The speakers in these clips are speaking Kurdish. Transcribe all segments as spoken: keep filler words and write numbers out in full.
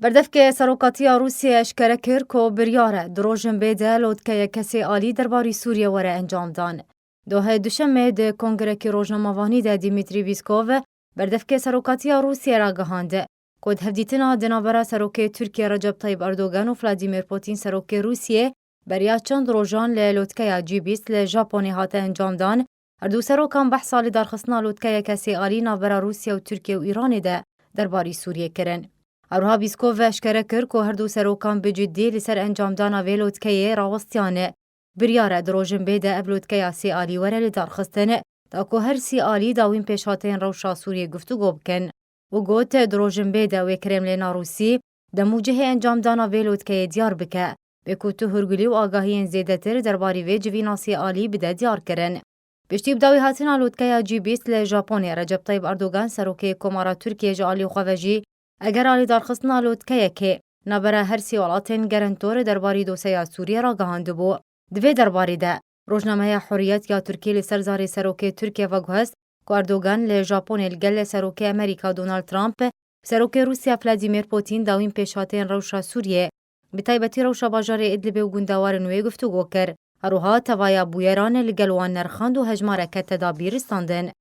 Berdevkê Serokatiya Rûsiyê eşkere kir ku biryar e di rojin bê de lotkeyeke sê alî derbarî Sûriyê were encamdan. Dohê Duşemê di Kongirekî Rojnamevanî de Dimitrî Pîskov, berdevkê Serokatiya Rûsiyê ragihand ku di hevdîtina di navbera Serokê Tirkiyê Recep Tayyip Erdogan û Vladimir Putin Serokê Rûsiyê beriya çend rojan li lotkeya G bîst li Japonê hate encamdan, her du serokan behsa lidarxistina lotkeyeke sê alî navbera Rûsya û Tirkiye û Îranê de derbarî Sûriyê kirin. Herwiha Pîskov eşkere kir ku her du serokan bi ciddî li ser encamdana vê lotkeyê rawestiyane. Biryar e di rojin bê de ev lotkeya sê alî were lidarxistin, da ku her sê alî dawîn pêşhateyên rewşa Sûriyê guftûgo bikin. Û got, di rojin bê de wê Kremlêna Rûsî dem û cihê encamdana vê lotkeyê diyar bike, bê ku tu hûrgulî û agahiyên zêdetir derbarî vê civîna sê alî bide diyarkirin. Piştî bi dawî hatina lotkeya G bîst li Japonê, Recep Tayyip Erdogan, serokê Komara Tirkiyê ji alî xwe ve jî, eger alîdarxistina lotkeyekê navbera her sê welatên gerentor derbarî doseya Sûriyê ragihandibû. Di vê derbarî de, rojnameya Hurriyet ya Tirkî li ser zarê serokê Tirkiye veguhest ku Erdogan li Japonê li gel serokê Amerîka Donald Trump, serokê Rûsya Vladimir Putin dawîn pêşhateyên rewşa Sûriyê, bi taybetî rewşa bajarê Idlibê û gundewarên wê guftûgo kir. Herwiha tevaya bûyeran li gel wan nerxand û hejmareke tedabîr standin.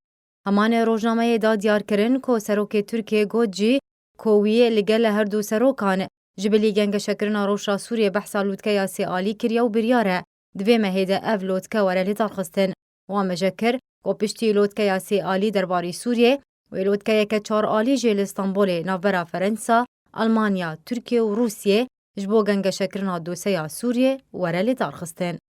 Heman rojnameyê da diyar kirin ku serokê Tirkiyê got jî ku wî li gel her du serokan ji bilî gengeşekirina rewşa Sûriyê behsa lotkeya sê alî kiriye û biryar e di vê mehê de ev lotke were lidarxistin. Û amaje kir ku piştî lotkeya sê alî derbarî Sûriyê, wê lotkeyeke çar alî jî li Stenbolê navbera Ferensa, Almanya, Tirkiye û Rûsiyê ji bo gengeşekirina doseya Sûriyê were lidarxistin.